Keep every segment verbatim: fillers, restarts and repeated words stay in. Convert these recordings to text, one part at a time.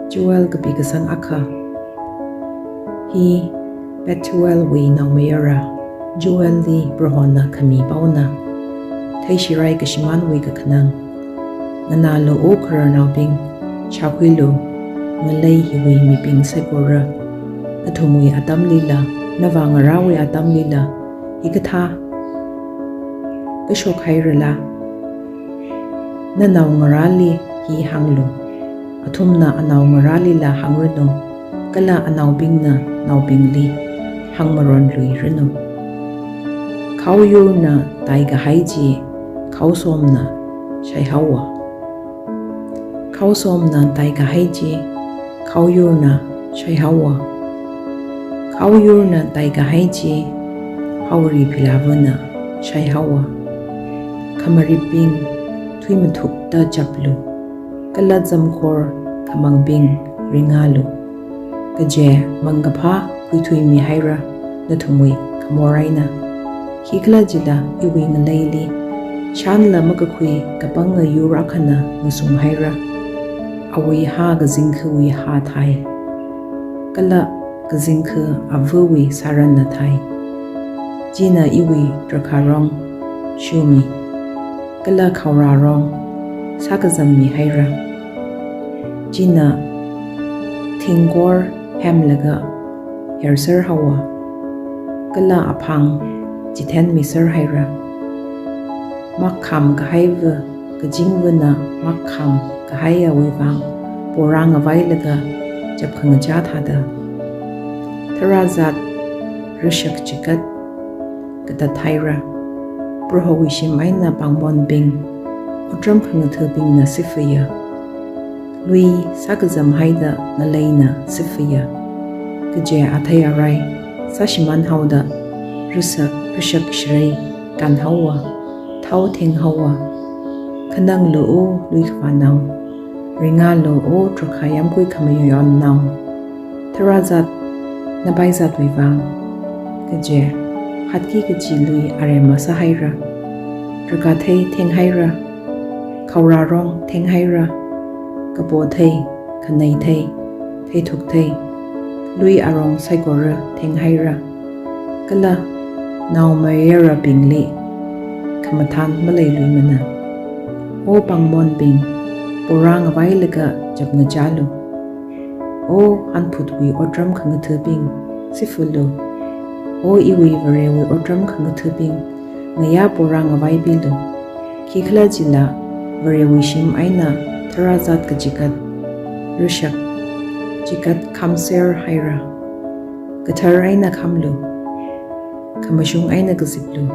Joel kapi kasang akha. Hi Pethuelwui naomayara Joelli Prohona khami paona. Theishirai kashimānwui kakhanang. Nganālu, O khararnaobing, shākhuilu, ngalei hiwui mibing saikora. Nathumwui atamlila, navāngarāwui atamlila, hikathā kashok hairala? Nanaongarāli hi hānglu, athumna anaongarālila hāngranu, kala anaobingna naobingli hāngmaronluiranu. Khaoyurna taikahai chi khaosomna shaihaowa. Khaosomna taikahai chi khaoyurna shaihaowa. Khaoyurna taikahai chi haori philavana shaihaowa. Khamaripbing thuimathukta chaplu, kala zamkhor khamangbing ringālu. Kaje mangkaphā khuithuimi haira nathumwui khamor eina. Khikhalajila iwui ngaleili shānla makakhui kapanga yur akhana ngasung haira. Awui hā kazingkhawui hā thai, kala kazingkha avawui sāranna thai. China iwui drakhārong shumi, kala khaorārong sākazammi haira. China thingkor hemlaga herser haowa, kala aphang chithenmiser haira. Makhamkahaiva kachingvana makhamkahaiyawui vang porā ngavailaga chapkhangachā thāda, tharāzat rashak chikat katat haira. Prohowui shim eina pāngmonbing, otram khangathabingna sifaya. Lui sākazam haida ngaleina sifaya. Kaje athei arai sāshimān haoda, rashak, rashak sharei kān haowa, thao theng haowa. Khananglu, O lui khavānao, ringālu, O drakhā yamkui khamayonnao. Tharāzat napaizatwui vang, kaje hatki kachi lui aremma sāhaira. Drakhāthei theng haira, khaorārong theng haira, kapothei, khaneithei, theithukthei, lui arong saikora theng haira. Kala naomayarabingli khamathān maleiluimana. O pāngmonbing, porā ngavailaga chapngachālu. O hanphutwui otram khangathabing, sifalu. O iwui Varewui otram khangathabing, ngayā porā ngavaipilu. Khikhalajila Varewui shim eina tharāzat kachikat, rashak chikat khamser haira. Kathar eina khamlu, khamashung eina kaziplu.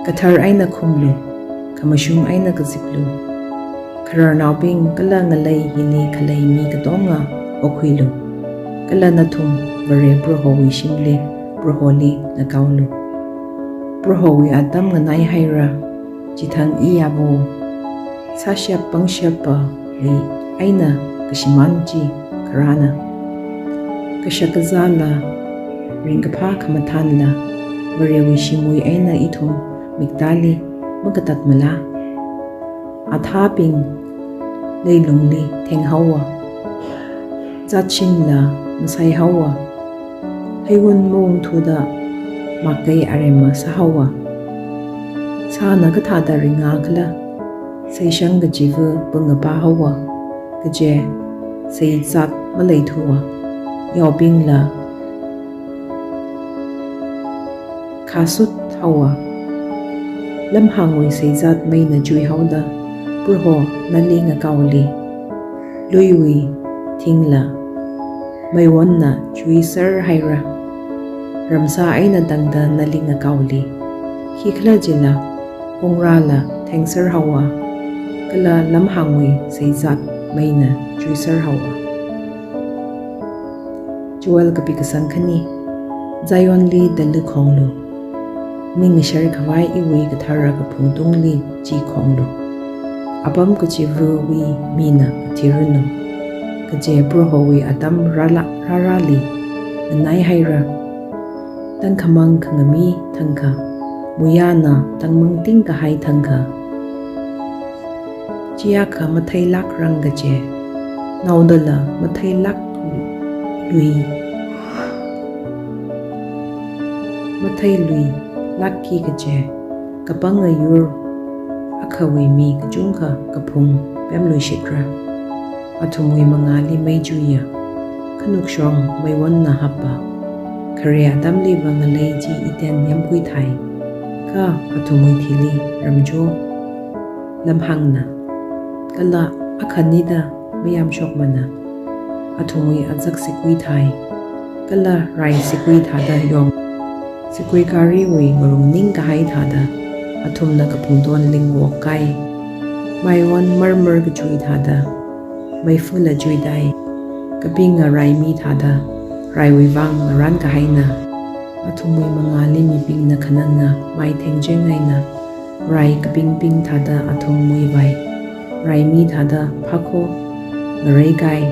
Kathar eina khumlu, khamashung eina kaziplu. Khararnaobing kala ngalei hili khalei mi katonga okhuilu. Kala nathum Vare Prohowui shimli Proholi ngakaolu. Prohowui atam nganai haira, chithang iyavo. Sāshap pangshapwui eina kashimān chi kharāna. Kashak kazāla, ringkaphā khamathānla, Varewui shimwui eina ithum miktāli makatatmala? Athābing leilungli theng haowa, zatshimla masai haowa. Heiwun maungthuda makei aremma sāhaowa. Sāna kathāda ringakhala? Seishang kachiva pangapa haowa, kaje seizat maleithuwa. Yaobingla khasut haowa. Lamhāngwui seizat meina chuihaoda, Proho nali ngakaoli. Luiwui thingla meiwonna chuiser haira. Ramsā eina tangda nali ngakaoli. Khikhalajila, ungrāla thengser haowa, kala lamhāngwui seizat meina chuiser haowa. Joel kapi kasang khani. Zionli tali khonglu. Ningshar khavai iwui kathara kaphung tungli chi khonglu. Apam kachivawui mina athiranu. Kaje Prohowui atam rāla, rārāli nganai haira. Tangkhamang khangami thangkha, muiyana tangmangting kahai thangkha, chiakha matheilākrang kaje. naodala matheilāk lui, matheiluilākki kaje kapanga yur akhawui mi kachungkha kaphung pemluishitra. Athumwui mangāli mei chuiya, khanukshong meiwonna hapa. Khare atamliva ngalei chi iten yamkhui thai, kha athumwui thili ramcho lamhāngna, kala akhanida mayamshokmana. Athumwui azak sikui thai, kala rai sikui thāda yong, sikui gariwui ngarung ningkahai thāda athumna kaphungton lingwok kai. Maiwon marmar kachui thāda meifala chuitai. Kapinga raimi thāda raiwui vang ngarankahaina. Athumwui mangāli mibingna khanangna mai thengcheng eina, rai kapingping thāda athum muivai. Raimi thāda phākho ngareikai.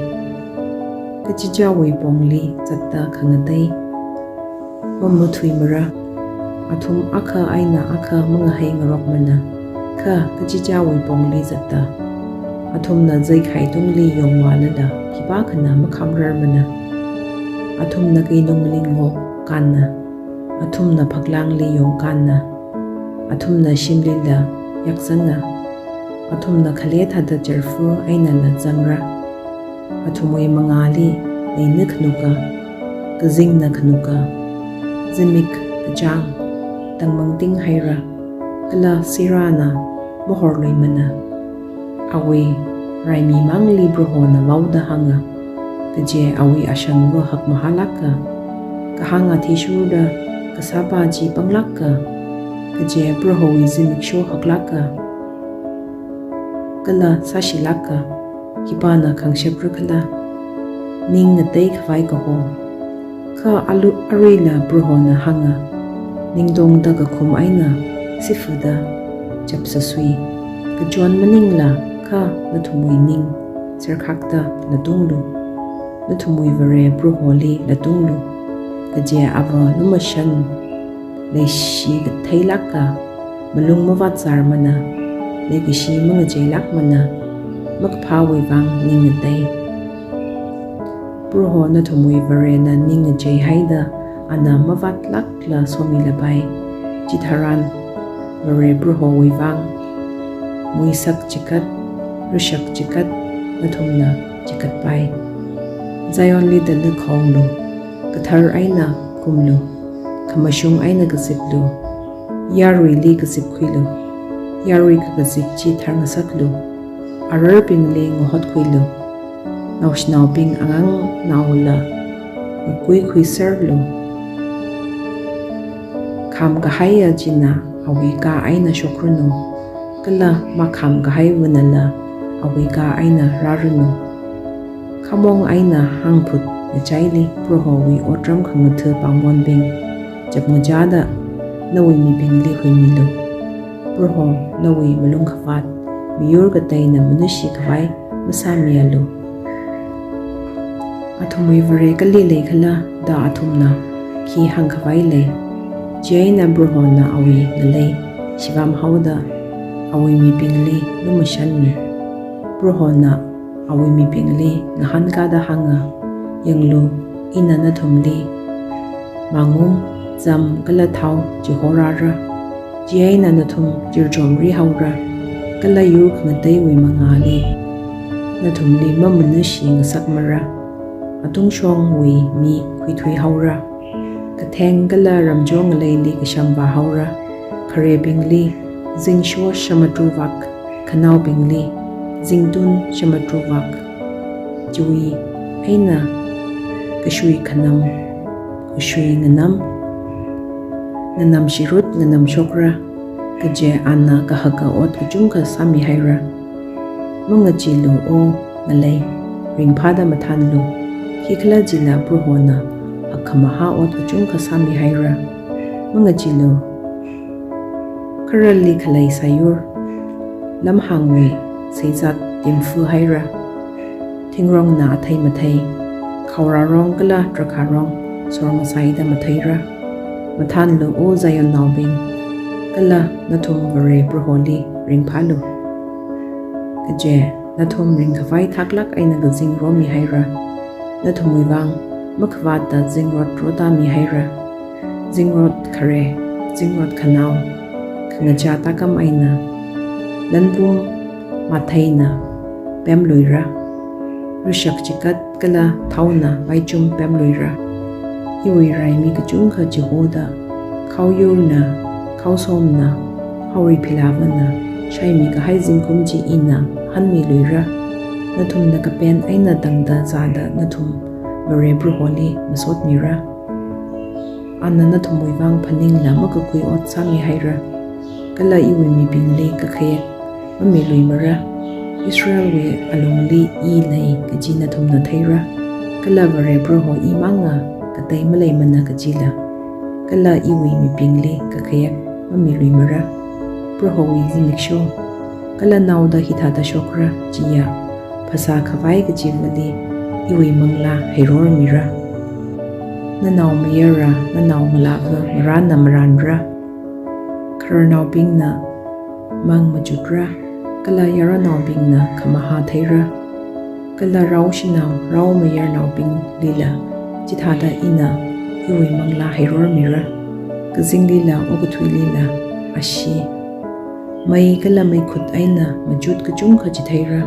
Kachichāwui pongli zatta khangatei mamathuimara. Athum akha eina akha mangahei ngarokmana, kha kachichāwui pongli zatta athumna zeikhai tungli yongvālala khipākhana makhamrarmana. Athumna keinung lingwok kanna, athumna phaklangli yongkanna, athumna shimlila yakzanga, athumna khale thāda charfu einala zangra. Athumwui mangāli leina khanuka, kazingna khanuka, zimik kachāng tangmangting haira, kala sirana mahorluimana. Awui raimi mangli Prohona vaoda hānga, kaje awui ashangva hakmahālāka. Kahāng athishurda kasāpa chi panglāka, kaje Prohowui zimiksho haklāka, kala sāshilāka. Khipāna khangshapra khala? Ning ngateikhavai kaho. Kha alu-, aruila Prohona hānga, ningtongda kakhum eina sifuda chapsāsui. Kachon maningla, kha nathumwui ning serkhakta latunglu. Nathumwui Vare Proholi latunglu, kaje ava lumashan leishi katheilāka, malung mavatzarmana, leikashi mangacheilākmana, makaphāwui vang ning ngatei. Proho nathumwui Varena ning ngacheihaida ana mavatlākla somilapai. Chitharan Vare Prohowui vang muisak chikat, rishak chikat nathumna chikatpai. Zionli tanakhonglu, kathar eina kumlu, khamashung eina kaziplu, yaruili kazipkhuilu, yarui kakazip chi tharngasaklu, ararbingli ngahotkhuilu, naoshinaobing angangnaola ngakuikhuiserlu. Khamkahaiya china awui kā eina shokranu, kala makhamkahaivanala awui kā eina rāranu. Khamong eina hāngphut ngachaili Prohowui otram khangatha pāngmonbing chapngachāda nawui mibingli huimilu. Proho nawui malungkhavāt miyur kateina manushikhavai masāmialu. Athumwui Vare kali leikhala da athumna khi hāngkhavai lei? Chieina Prohona awui ngalei shivam haoda awui mibingli lumashanmi. Prohona awui mibingli ngahānkāda hānga, yanglu, ina nathumli māngum, zam kala thao chihorāra. Chieina nathum chirchomri haora, kala yur khangateiwui mangāli nathumli mamanushi ngasakmara. Atungshongwui mi khuithui haora, katheng kala ramchong ngaleili kashamvā haora. Kharebingli zingsho shamatruvak, khanaobingli zingtun shamatruvak, chiwui eina kashui khanam, kashui nganam, nganam shirut nganam shokra, kaje ana kahaka ot kachungkha sāmihaira. Mangacheealu O ngalei, ringphāda mathānlu, khikhalajila Prohona hakkhamahā ot kachungkha sāmihaira. Mangacheealu, khararli khalei sāyur, lamhāngwui seizat timfu haira. Thingrongna athei mathei, khaorarong kala drakhārong sorngasaida matheira. Mathānlu O Zionnaobing, kala nathum Vare Proholi ringphālu. Kaje Nathum ringkhavai thaklāk eina kazing romihaira. Nathumwui vang makhavātta zingrot rotāmihaira. Zingrot khare, zingrot khanao, khangachā tākam eina, lanpum matheina pemluira. Rishak chikat kala thaona vaichum pemluira. Iwui raimi kachungkha chihoda, khaoyurna, khaosomna, haori philāvana shaimi kahai zingkum chi ina hanmiluira. Nathumna kapen eina tangda zāda nathum Vare Proholi masotmira. Ana nathumwui vang phaningla makakhui ot sāmihaira. Kala iwui mibingli kakhayak mamiluimara. Israelwui alungli i lei kaji nathumna theira. Kala Vare Proho imanga katei maleimana kajila. Kala iwui mibingli kakhayak mamiluimara. Prohowui zimiksho kala naoda hithāda shokra jiya, phasā khavai kachivali iwui manglā heirormira. Nanaomayara nanaongalāva marānna marānra. Khararnaobingna mang machutra, kala yaranaobingna khamaha theira. Kala raoshinao raomayarnaobinglila chithāda ina iwui manglā heirormira. Kazinglila okathuilila ashee, mei kala meikhut eina machut kachungkha chitheira.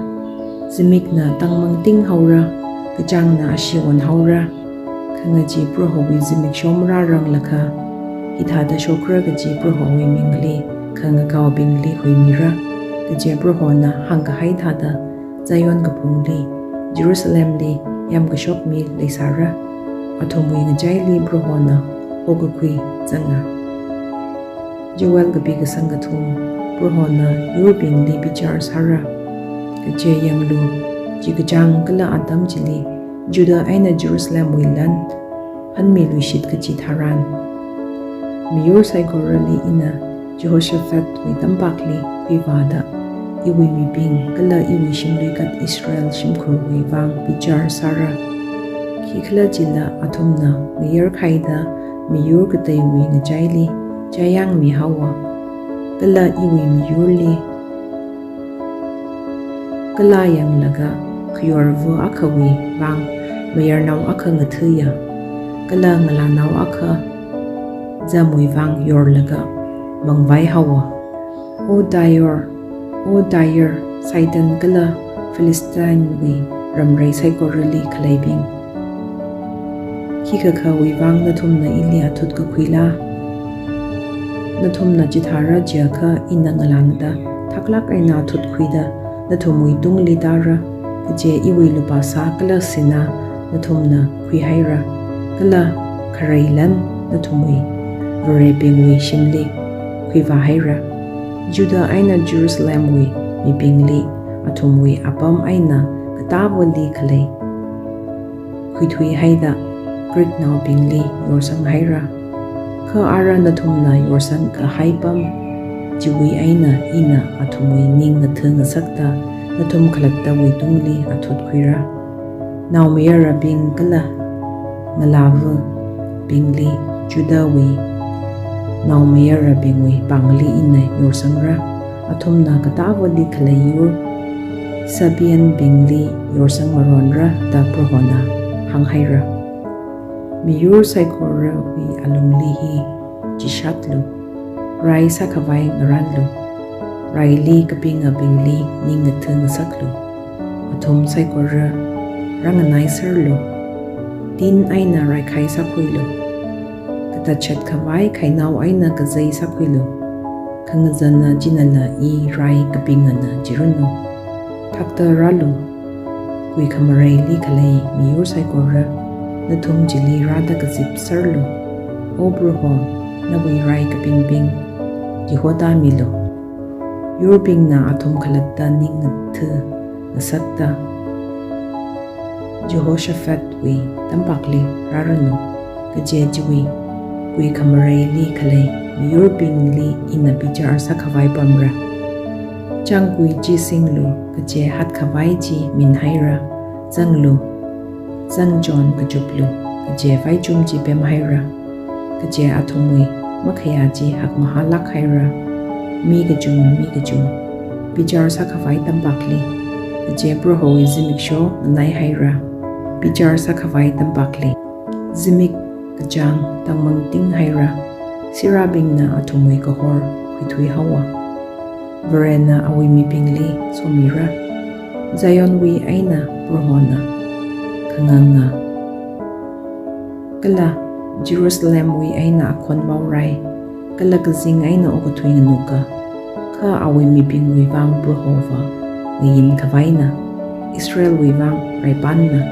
Zimikna tangmangting haora, kachāngna ashee won haora. Khangaji Prohowui zimiksho marāranglakha hithāda shokra kaji Prohowui mingli khangakaobingli huimira. Kaje Prohona hāngkahai thāda Zion kaphungli, Jerusalemli yamkashok mi leisāra. Athumwui ngachaili Prohona okakhui zanga. Joel kapi kasang kathum. Prohona yurbingli bichar sāra. Kaje yanglu, chi kachāng kala atam chili Judah eina Jerusalemwui lan hanmiluishit kachi tharan, miyur saikorali ina Jehoshaphatwui tampakli khuivāda, iwui mibing kala iwui shimluikat Israel shimkhurwui vang bichar sāra. Khikhalajila athumna ngayarkhaida miyur kateiwui ngachaili chayangmi haowa. Kala iwui miyurli kala yanglaga khayorva akhawui vang mayarnao akha ngathaya, kala ngalānao akha zamwui vang yorlaga mangvai haowa. O Tyre, O Tyre, Sidon kala Philistinewui ramrei saikorali khaleibing, khikhakhawui vang nathumna ili athut kakhuila? Nathumna chithāra jiakha ina ngalāngda thaklāk eina athut khuida nathumwui tungli tāra. Kaje iwui lupāsā kala sinā nathumna khuihaira, kala kharei lan nathumwui varebingwui shimli khuivāhaira. Judah eina Jerusalemwui mibingli athumwui apam eina katāvali khalei khuithuihaida Greeknaobingli yorsanghaira. Kha ara nathumna yorsangkahai pam chiwui eina ina athumwui ning ngatha ngasakta nathum khalattawui tungli athut khuira. Naomayarabing kala ngalāvabingli Judahwui naomayarabingwui pāngli ina yorsangra. Athumna katāvali khalei yur Sabeanbingli yorsang maronra da Prohona hānghaira. Miyur saikorawui alungli hi chishatlu, rai sākhavai ngarānlu, raili kapingabingli ning ngatha ngasaklu. Athum saikora rānganaiserlu, tin eina raikhai sākhuilu, katatchat khavai khainao eina kazei sākhuilu. Khangazana chinala i rai kapingana chiranu. Thakta rālu, kuikhamareili khalei miyur saikora, nathum chili rāda kazipserlu. O Proho, nawui rai kapingbing chihotāmilu. Yurbingna athum khalatta ning ngatha ngasakta Jehoshaphatwui tampakli rāranu, kaje chiwui kuikhamareili khalei miyurbingli ina bichar sākhavai pamra. Chāngkui chi singlu, kaje hatkhavai chi minhaira. Zanglu, zangchon kachuplu, kaje vaichum chi pemhaira. Kaje athumwui makhayā chi hakmahālāk haira. Mi kachung mi kachung bichar sākhavai tampakli kaje Prohowui zimiksho nganaihaira. Bichar sākhavai tampakli zimik kachāng tangmangtinghaira. Sirābingna athumwui kahor khuithuihaowa. Varena awui mibingli somira. Zionwui eina Prohona khanganga, kala Jerusalemwui eina akhon vaorai, kala kazing eina okathui nganuka. Kha awui mibingwui vang Prohova ngayin khavaina, Israelwui vang raipanna.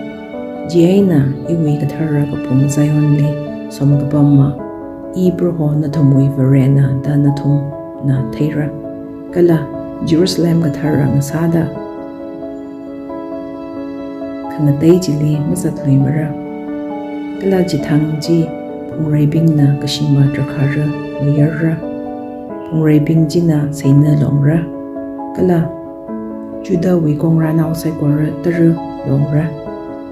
Chieina iwui kathara kaphung Zionli somkapamma, I Proho nathumwui Varena da nathumna theira. Kala Jerusalem kathara ngasāda khangatei chili mazatluimara. Kala chithang chi phungreibingna kashima drakhāra mayarra. Phungreibing china seina longra. Kala Judahwui kongrānao saikora tara longra.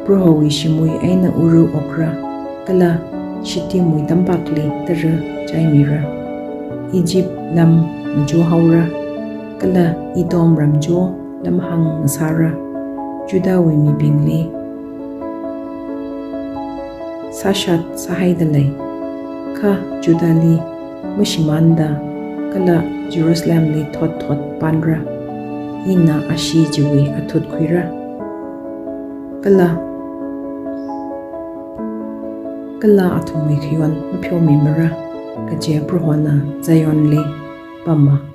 Prohowui shimwui eina uru okra. Kala Shittimwui tampakli tara chaimira. Egypt lam machohaora. Kala Edom ramcho lamhāng ngasāra. Judahwui mibingli sāshat sāhaida lei. Kha Judahli mashimānda kala Jerusalemli thotthot panra. Ina ashee chiwui athut khuira. Kala, kala athumwui khayon mapheomimara, kaje Prohona Zionli pamma.